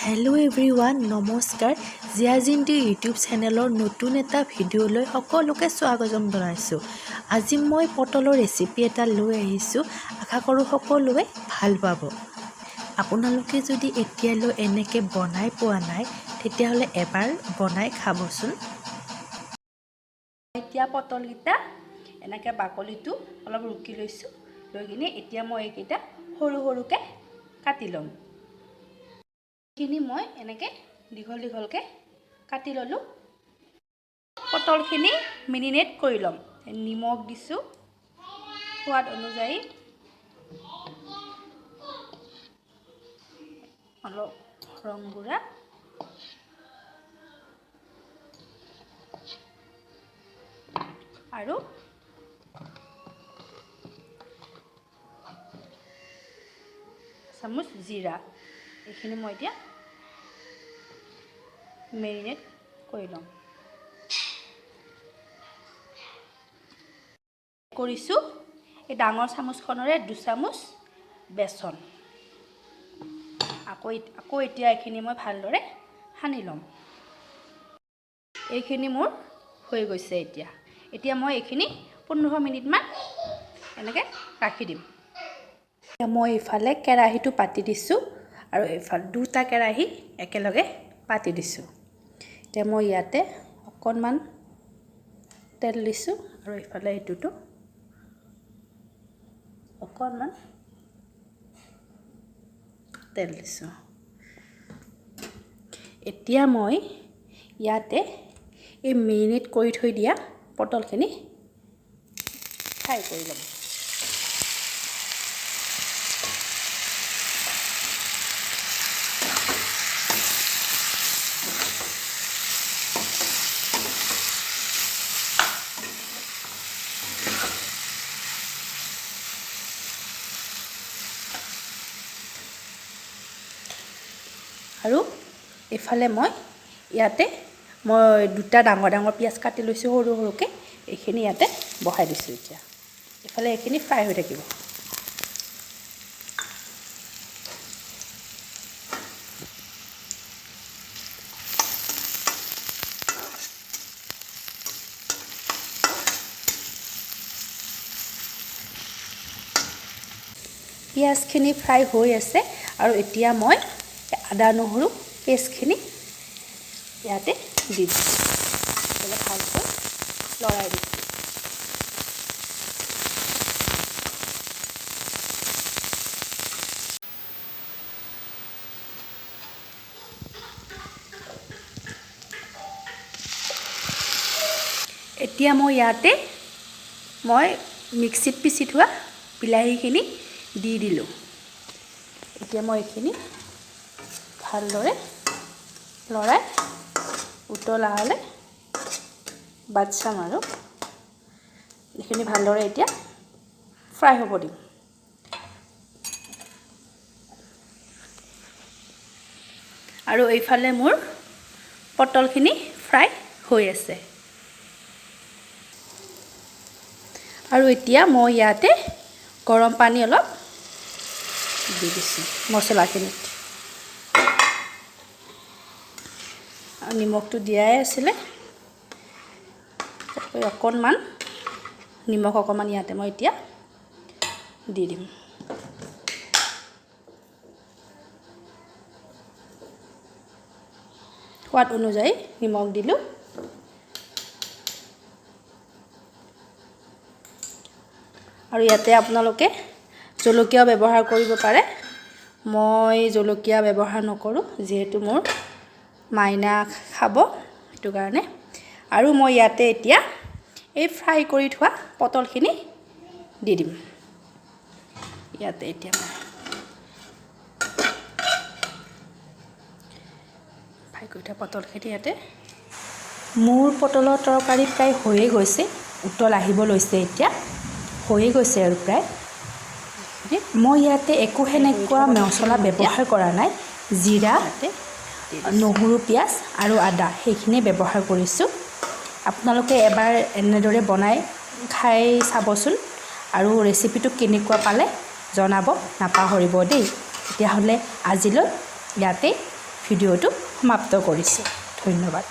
Hello' everyone, নমস্কাৰ। জীয়া জিন্তি YouTube চেনেলৰ নতুন এটা ভিডিঅ'লৈ সকলোকে স্বাগতম জনাইছোঁ। আজি মই পটলৰ ৰেচিপি এটা লৈ আহিছোঁ। আশা কৰোঁ সকলোৱে ভাল পাব। আপোনালোকে যদি এতিয়ালৈ এনেকৈ বনাই পোৱা নাই, তেতিয়াহ'লে এবাৰ বনাই খাবচোন। এতিয়া পটলকেইটা এনেকৈ বাকলিটো অলপ ৰুকি লৈছোঁ, লৈ কিনে এতিয়া মই এইকেইটা সৰু সৰুকৈ কাটি ল'ম। এইখিনি মই এনেকৈ দীঘল দীঘলকৈ কাটি ল'লোঁ। পটলখিনি মেৰিনেট কৰি ল'ম। নিমখ দিছোঁ সোৱাদ অনুযায়ী, অলপ ৰং গুড়া, আৰু চামুচ জিৰা। এইখিনি মই এতিয়া মেৰিনেট কৰি ল'ম। কৰিছোঁ এই ডাঙৰ চামুচখনেৰে 2 চামুচ বেচন। আকৌ আকৌ এতিয়া এইখিনি মই ভালদৰে সানি ল'ম। এইখিনি মোৰ হৈ গৈছে। এতিয়া এতিয়া মই এইখিনি 15 মিনিটমান এনেকৈ ৰাখি দিম। মই ইফালে কেৰাহীটো পাতি দিছোঁ আৰু এইফালে দুটা কেৰাহী একেলগে পাতি দিছোঁ। এতিয়া মই ইয়াতে অকণমান তেল দিছোঁ আৰু ইফালে এইটোতো অকণমান তেল দিছোঁ। এতিয়া মই ইয়াতে এই মেৰিনেট কৰি থৈ দিয়া পটলখিনি ফ্ৰাই কৰি ল'ম। আৰু এইফালে মই ইয়াতে মই দুটা ডাঙৰ ডাঙৰ পিঁয়াজ কাটি লৈছোঁ সৰু সৰুকৈ। এইখিনি ইয়াতে বহাই দিছোঁ। এতিয়া এইফালে এইখিনি ফ্ৰাই হৈ থাকিব। পিঁয়াজখিনি ফ্ৰাই হৈ আছে আৰু এতিয়া মই আদা নহৰু পেষ্টখিনি ইয়াতে দি দিছোঁ। ভালকৈ লৰাই দিছোঁ। এতিয়া মই ইয়াতে মই মিক্সিত পিচি থোৱা বিলাহীখিনি দি দিলোঁ। এতিয়া মই এইখিনি ভালদৰে লৰাই উতলা হ'লে বাদ চাম আৰু এইখিনি ভালদৰে এতিয়া ফ্ৰাই হ'ব দিম। আৰু এইফালে মোৰ পটলখিনি ফ্ৰাই হৈ আছে। আৰু এতিয়া মই ইয়াতে গৰম পানী অলপ দি দিছোঁ মছলাখিনিত। আৰু নিমখটো দিয়াই আছিলে, অকণমান নিমখ অকণমান ইয়াতে মই এতিয়া দি দিম। সোৱাদ অনুযায়ী নিমখ দিলোঁ। আৰু ইয়াতে আপোনালোকে জলকীয়াও ব্যৱহাৰ কৰিব পাৰে। মই জলকীয়া ব্যৱহাৰ নকৰোঁ, যিহেতু মোৰ মাইনা খাব, সেইটো কাৰণে। আৰু মই ইয়াতে এতিয়া এই ফ্ৰাই কৰি থোৱা পটলখিনি দি দিম ইয়াতে। এতিয়া মই ফ্ৰাই কৰি থোৱা পটলখিনি ইয়াতে। মোৰ পটলৰ তৰকাৰী প্ৰায় হৈয়ে গৈছে, উতল আহিব লৈছে, এতিয়া হৈয়ে গৈছে আৰু প্ৰায়। মই ইয়াতে একো সেনেকুৱা মছলা ব্যৱহাৰ কৰা নাই। জিৰা, নহৰু, পিঁয়াজ আৰু আদা সেইখিনিয়ে ব্যৱহাৰ কৰিছোঁ। আপোনালোকে এবাৰ এনেদৰে বনাই খাই চাবচোন আৰু ৰেচিপিটো কেনেকুৱা পালে জনাব নাপাহৰিব দেই। তেতিয়াহ'লে আজিলৈ ইয়াতে। ভিডিঅ'টো সমাপ্ত কৰিছোঁ। ধন্যবাদ।